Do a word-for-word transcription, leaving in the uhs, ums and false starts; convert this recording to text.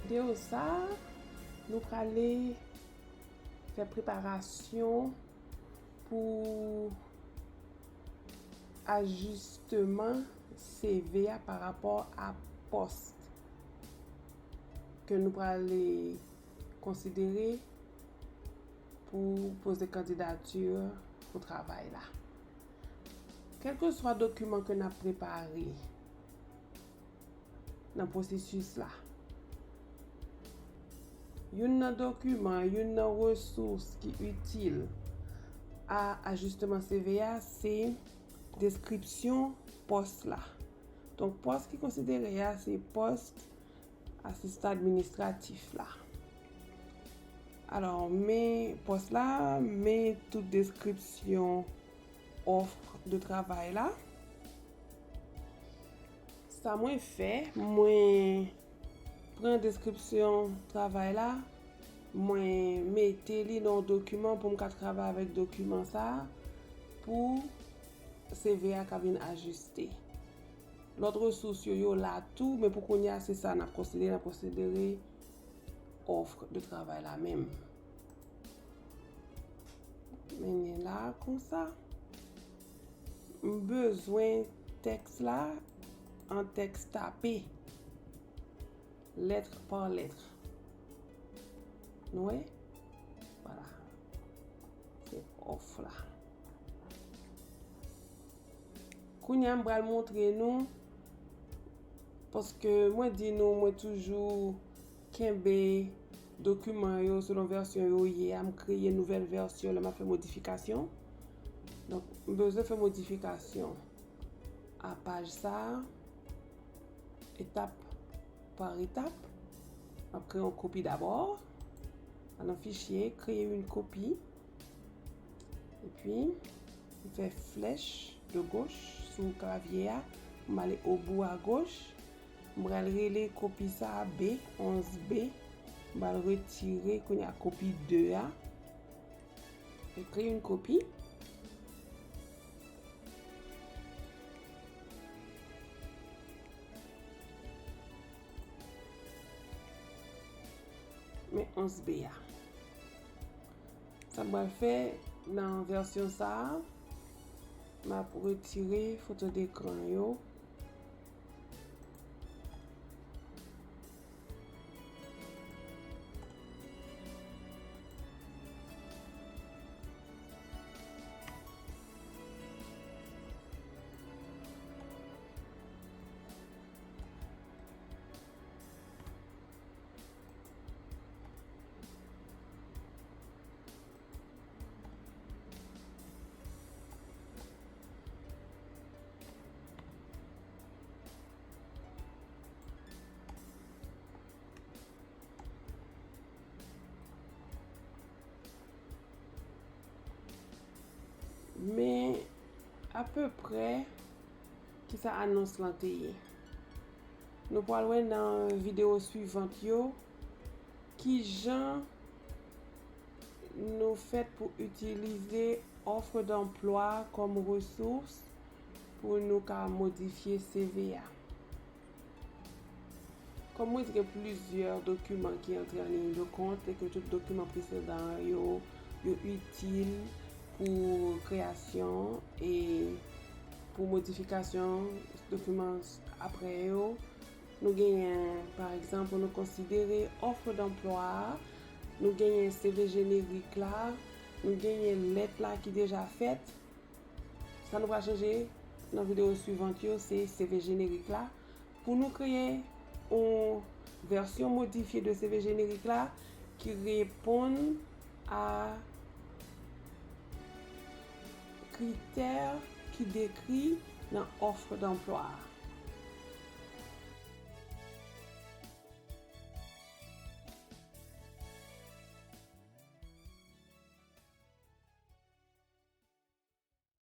Videyo sa, nou prale fè preparasyon pou ajisteman C V a pa rapò a pòs ke nou prale konsidere pou poze kandidati pou travay la. Kèlkeswa dokiman ke n ap prepare nan pwosesis la, youn nan dokiman, youn nan resous ki itil a ajisteman C V a, se deskripsyon pòs la. Donk, pòs ki konsidere a, se pòs asistan administratif la. Alò, men pòs la, men tout deskripsyon òf de travay la. Sa mwen fè, mwen pran deskripsyon travay la, mwen mete li nan yon dokiman pou m ka travay avèk dokiman sa a pou C V a ka vin ajiste. Lòt resous yo, yo la tou, men pou kounye a, se sa n ap konsidere, n ap konsidere òf de travay la menm. Mennen la konsa. M bezwen tèks la an tèks tape, lèt pa lèt. Nou wè? Vwala. Se òf la. Kounye a, m pral montre nou, paske mwen di nou, mwen toujou kenbe dokiman yo selon vèsyon yo ye a. M kreye nouvèl vèsyon lè m ap fè modifikasyon. Donk, m bezwen fè modifikasyon a paj sa a, etap pa etap. M ap kreye yon kopi dabò. Al nan fichye, kreye yon kopi. Epi, m fè flèch de goch sou klavye a, m ale obou agoch, m pral rele kopi sa a B, onz B, m pral retire kounye a kopi de a, e kreye yon kopi. Men onz B a. Sa m pral fè nan vèsyon sa a, m ap retire foto dekran yo. Men apeprè kisa anons lan te ye. Nou pral wè nan videyo swivant yo kijan nou fèt pou itilize offre d'emploi kòm resous pou nou ka modifye C V a. Kòm mwen di gen plizyè dokiman ki antre an liy de kont e ke tout dokiman presedan yo, yo itil pou kreyasyon e pou modifikasyon dokiman apre yo, nou genyen, pa egzanp, pou nou konsidere offre d'emploi a, nou genyen C V jenerik la, nou genyen lèt la ki deja fèt. Sa nou pral chanje nan videyo swivant yo, se C V jenerik la. Pou nou kreye yon vèsyon modifye de C V jenerik la ki reponn a kritè ki dekri nan offre d'emploi a.